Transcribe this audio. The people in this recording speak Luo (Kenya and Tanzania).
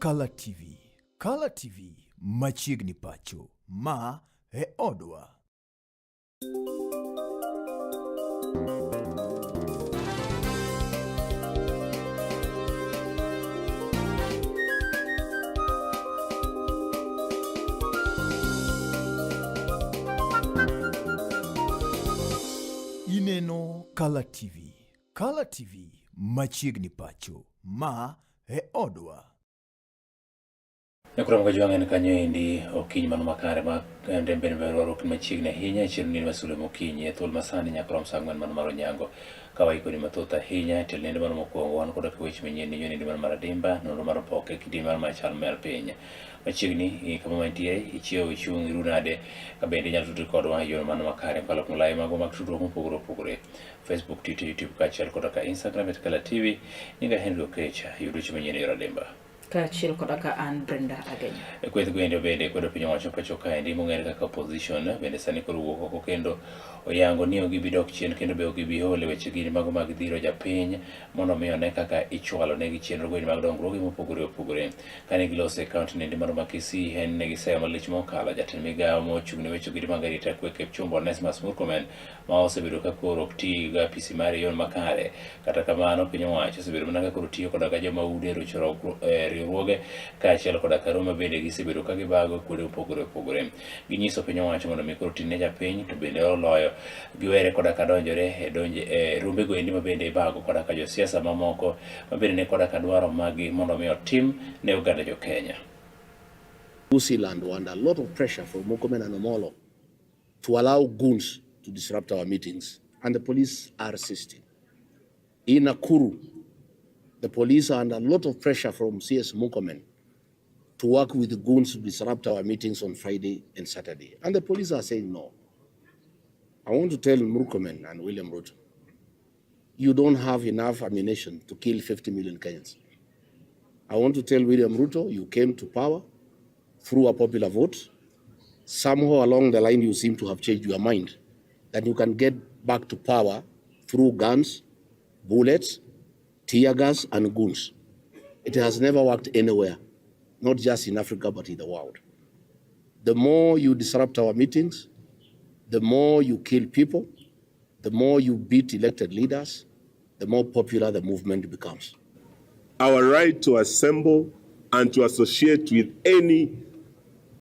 Kala TV, Kala TV machiegni pacho, ma e odwa. Ineno Kala TV, Kala TV machiegni pacho, ma e odwa. Nyakoro mga jwang' en kanyo endi okinyi mano makare ma ndembe ne rwaruok machiegni ahinya e chiro nini masule mokinyi e thuolo masani nyaka rom saa ang'wen mano mar onyango ka waikoni mathoth ahinya e telo nende mano mokwongo wan koda ka weche manyien ninyo nende mano mar adimba nonro mar oboke kidi mar machal mar piny machiegni kama mantie ichiew ichung' iru nade ka bende inyalo tudri kodwa e yor mano makare kokalo kuom lai magwa mag tudruok mopogore opogore Facebook, Twitter, YouTube kaachiel koda ka Instagram at Kala TV. Nyinga Henry Okecha, yud weche manyien e yor adimba. Kaachiel koda ka an Brenda Agenya. E kweth gwenge bende kwedo piny owacho pacho kaendi mong'ere kaka opposition bende sani koro wuok oko kendo oyango ni ok gibi dok chien kendo be ok gibi ol e weche gini mago mag dhiro japiny mondo mi one kaka ichwalo negi chenro gweni mag dongruoge mopogore opogore. Kane giloso e kaunti nendi mano ma Kisii en ne giseyo malich mokalo jatend migawo mochung' ne weche gini mag arita kwe Kipchumba Onesmus Murkomen ma osebedo ka koro ok ti gi apisi mare e yor makare. Kata kamano, piny owacho osebedo mana ka koro tiyo koda ka joma ude rocho riwruoge kaachiel koda ka romo bende gisebedo ka gibago kuonde mopogore opogore. Ginyiso piny owacho mondo mi koro tine japiny to bende oloyo giwere koda ka donjore e donje e rombe go endi ma bende ibago koda ka josiasa mamoko ma bende ne koda ka dwaro maggi mondo mi otim ne oganda jo Kenya. Gusii were under a lot of pressure from Murkomen and Omolo to allow goons to disrupt our meetings, and the police are assisting. In Nakuru, the police are under a lot of pressure from CS Murkomen to work with the goons to disrupt our meetings on Friday and Saturday, and the police are saying no. I want to tell Murkomen and William Ruto, you don't have enough ammunition to kill 50 million Kenyans. I want to tell William Ruto, you came to power through a popular vote. Somehow along the line, you seem to have changed your mind that you can get back to power through guns, bullets, tear gas, and goons. It has never worked anywhere, not just in Africa, but in the world. The more you disrupt our meetings, the more you kill people, the more you beat elected leaders, the more popular the movement becomes. Our right to assemble and to associate with any